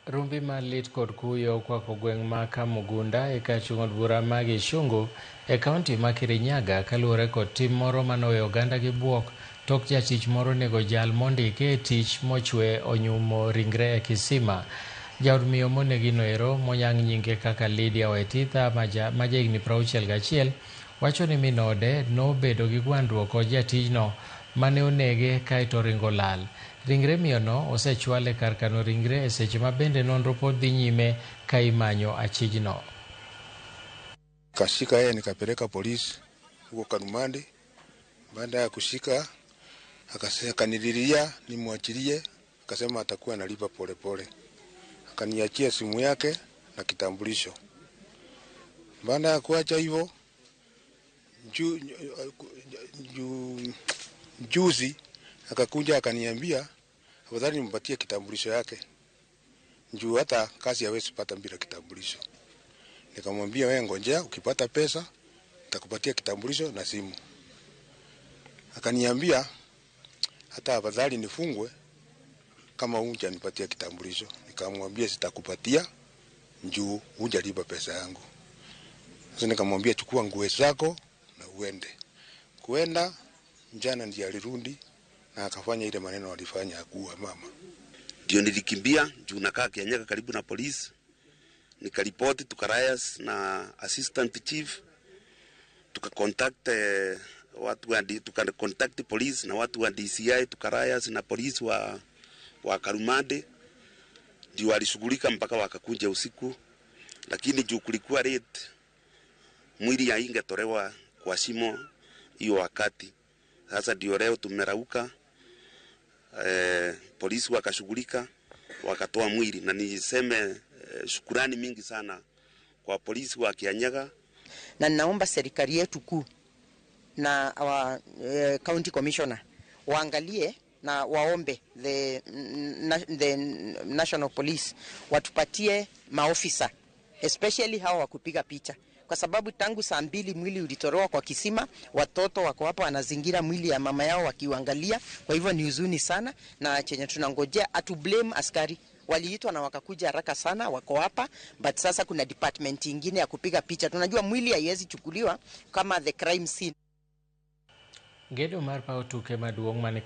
Rumbi mar lit kod kuyo okwako gweng' ma Kamugunda e kar chung' od bura ma Gishungu e kaunti ma Kirinyaga kaluwore kod tim moro manoweyo oganda gi buok tok jatich moro nego jal mondike e tich mochwe onyumo ringre e kisima. Jaod miyo monegino ero monyang nyinge kaka Lydia Waititha ma jahigni 61 wacho ni min ode nobedo gi gwandruok kod jatijno mane onege kaeto oringo lal. Ringre miyono osechwal e kar kano ringre e seche ma bende nonro pod dhi nyime ka imanyo achijno. Kashika yeye nikapeleka polisi huko Karumandi. Baada ya kushika akanililia nimwachilie, akasema atakuwa analipa polepole. Akaniachia simu yake na kitambulisho. Baada ya kuacha hivyo, juzi akakuja akaniambia afadhali nimpatie kitambulisho yake, juu hata kazi hawezi pata bila kitambulisho. Nikamwambia wewe ngojea, ukipata pesa nitakupatia kitambulisho na simu. Akaniambia hata afadhali nifungwe kama hujanipatia kitambulisho. Nikamwambia sitakupatia juu hujalipa pesa yangu. Sasa nikamwambia chukua nguo zako na uende. Kuenda jana ndiye alirudi na akafanya ile maneno alifanya kuwa mama. Ndio nilikimbia juu nakaa Kianyaga karibu na polisi. Nikaripoti tukarayas na assistant chief, tukacontact watu wa tukacontact police na watu wa DCI, tukarayas na polisi wa Karumande. Ndio walishughulika mpaka wakakunja usiku, lakini juu kulikuwa late, mwili haingetolewa kwa shimo hiyo wakati. Sasa ndio leo tumerauka, polisi wakashughulika wakatoa mwili. Na niseme shukurani mingi sana kwa polisi wa Kianyaga. Na ninaomba serikali yetu kuu na our county commissioner waangalie na waombe the national police watupatie maofisa, especially hawa wa kupiga picha, kwa sababu tangu saa 2 mwili ulitolewa kwa kisima, watoto wako hapa wanazingira mwili ya mama yao wakiuangalia. Kwa hivyo ni huzuni sana, na chenye tunangojea, atu blame askari waliitwa na wakakuja haraka sana, wako hapa, but sasa kuna department nyingine ya kupiga picha. Tunajua mwili haiwezi chukuliwa kama the crime scene. Gedo mar paw tuke maduong' mane